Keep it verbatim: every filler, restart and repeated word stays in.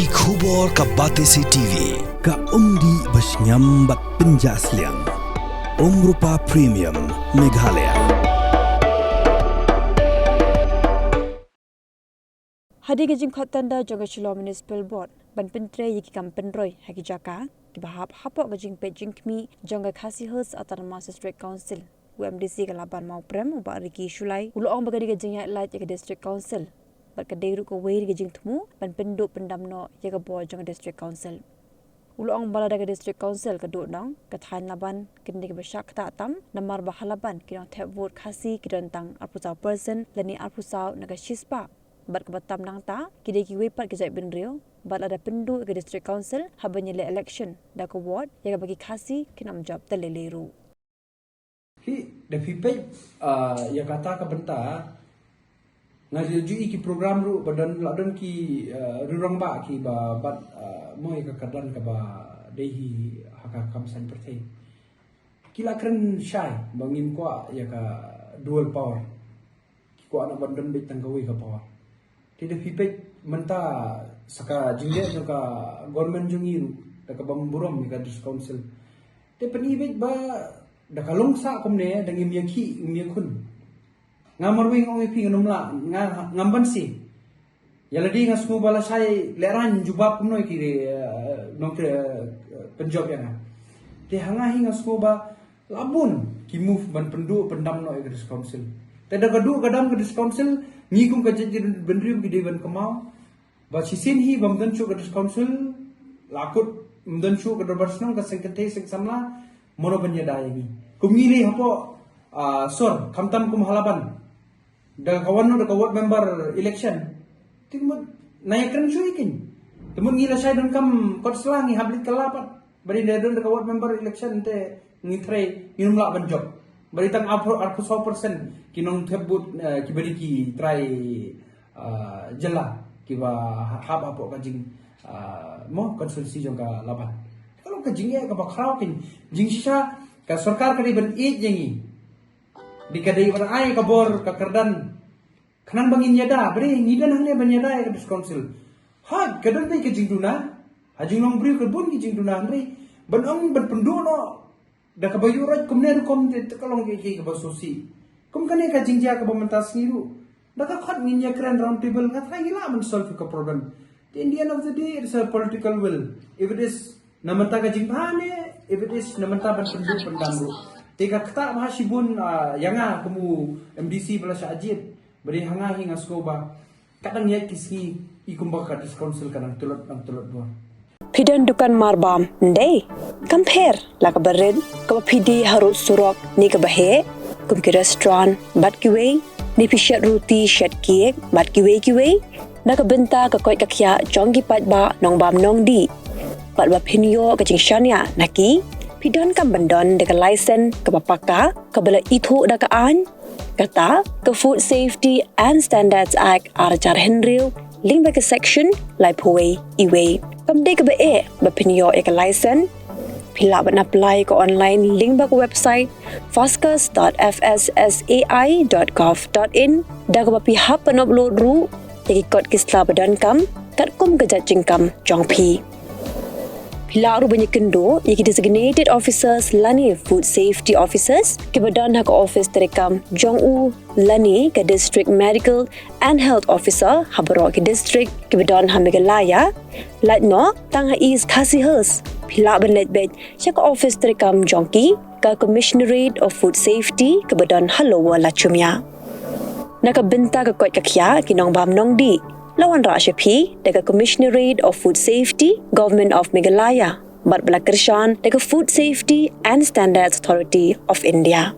Ki khubor ka Batesi T V, ka umdih ba shngiam bad pynjah sliang. Umrupa Premium, Meghalaya. Hadien ka jingkhot tender jong ka Shillong Municipal Board ban pyntrei ïa ki kam pynroi ha ki jaka kiba hap hapoh ka jingpeit jingkhmih jong ka Khasi Hills Autonomous District Council, u M D C ka Laban Mawprem, u Bah Ricky Shullai, u la ong ba ka dei ka jingïaid lait ïa ka District Council bad ka dei ruh kawei na ki jingthmu ban pynduh pyndam noh ïa ka bor jong ka District Council. U la ong ba lada ka District Council ka duh nong, ka thaiñ Laban kan dei kaba shah ktah tam, namar ba ha Laban ki nongthep vote Khasi ki don tang arphew saw percent lane arphew saw na ka shispah. Bad kaba tam nangta, ki dei kiwei pat ki jaitbynriew, bad lada pynduh ïa ka District Council ha ban ïaleh election da ka ward, ïa kaba ki Khasi kin ym jop te lei lei ruh. Hi, da phi peit, ah, ïa kata ka bynta, nga ju ïohi ki program ruh ba don, la don ki, ah, rangbah kiba bat, ah, mo ïa ka kyrdan kaba dei hi ha ka kam saiñ pyrthei. Ki la kren shai ba ngim kwah ïa ka dual power. Ki kwah na ban don beit tang kawei ka power. Te da phi peit mynta sa ka jingleh jong ka government jong ngi ruh da kaba burom ïa ka District Council. Te pyni beit ba da ka long sah kumne da ngim ïakhih, ngim ïakhun. Nga marwei nga ong ïa phi, ngam lah, nga, ngam banse. Ïa lade nga sngew ba lashai lehraiñ jubab kumno ïa ki, eh, nongtrei, eh, pynjop ïa nga. Te ha nga hi nga sngew ba la bun ki move ban pynduh pyndam noh ïa ka District Council. Te da ka duh ka dam ka District Council, ngi kum ka jaitbynriew ki dei ban kynmaw ba shisien hi bym don shuh ka District Council, la kut ym don shuh ka dorbar shnong, ka seng kynthei seng samla, mano ban ïada ïa ngi. Kum ngi lei hapoh, ah, sor, khamtam kum ha Laban. Da ka wan noh da ka ward member election. Te mut na ïakren shuh ïa ki. Te mut ngi lashai donkam kot sla, ngi hap leit kylla pat. Ba dei da don da ka ward member election te ngi trei, ngim lah ban jop. Ba dei tang arphew, arphew saw percent ki nongthep vote, eh, kiba dei ki trai, ah, jylla kiba ha-, hap hapoh ka jing, ah, mo constituency jong ka Laban. Ka long ka jingeh kaba khraw ki. Jingshisha ka sorkar ka dei ban ïeit ïa ngi. Dei ka dei ban ai ka bor ka kyrdan. Khnang ba ngin ïada, ba dei ngi don hangne ban ïada ïa ka District Council. Hooid, ka don beit ka jingduna. Ha jinglong briew ka bun ki jingduna, hynrei ban ong ban pynduh noh da kaba ïuhroit kumne rukom te, te ka long kaei kaei kaba sngewsih. Kum kane ka jingjia kaba mynta sngi ruh, da ka khot ngin ïakren round table, nga tharai ngi lah ban solve ka problem. Te in the end of the day, it's a political will. If it is na bynta ka jingbha ne, if it is na bynta ban pynduh pyndam ruh. Te ka ktah bha shibun, ah, ïa nga kum u M D C ba la shah jied. Ba dei ha nga hi nga sngew ba ka dang ïaid ki sngi, i kumba ka District Council ka nang tlot, nang tlot bor. Phi don dukan marbam, ym dei? Kam pher la kaba rit, kaba phi die harud surok ne kaba heh, kum ki restaurant bad kiwei, ne phi shet ruti, shet cake bad kiwei kiwei. Na ka bynta ka koit ka khiah jong ki paidbah nongbam nongdih, bad ba phin ïoh ka jingshaniah na ki, phi donkam ban don da ka license kaba paka, kaba la ithuh da ka aiñ, kata ka Food Safety and Standards Act ar hajar hynriew, lyngba ka section laiphew wei iwei. Kam dei kaba eh ba phin ïoh ïa ka license. Phi lah ban apply ka online lyngba ka website foscus dot F S S A I dot gov dot in, da kaba phi hap ban upload ruh ïa ki kot ki sla ba donkam katkum ka jait jingkam jong phi. Phi lah ruh ban ïakynduh ïa ki designated officers lane food safety officers kiba don ha ka office treikam jong u lane ka District Medical and Health Officer ha baroh ki district kiba don ha Meghalaya, lait noh tang ha East Khasi Hills. Phi lah ban leit beit sha ka office treikam jong ki, ka Commissionerate of Food Safety kaba don ha Lower Lachumia. Na ka bynta ka koit ka khiah ki nongbam nongdih, la wanrah sha phi da ka Commissionerate of Food Safety, Government of Meghalaya, bad ba la kyrshan da ka Food Safety and Standards Authority of India.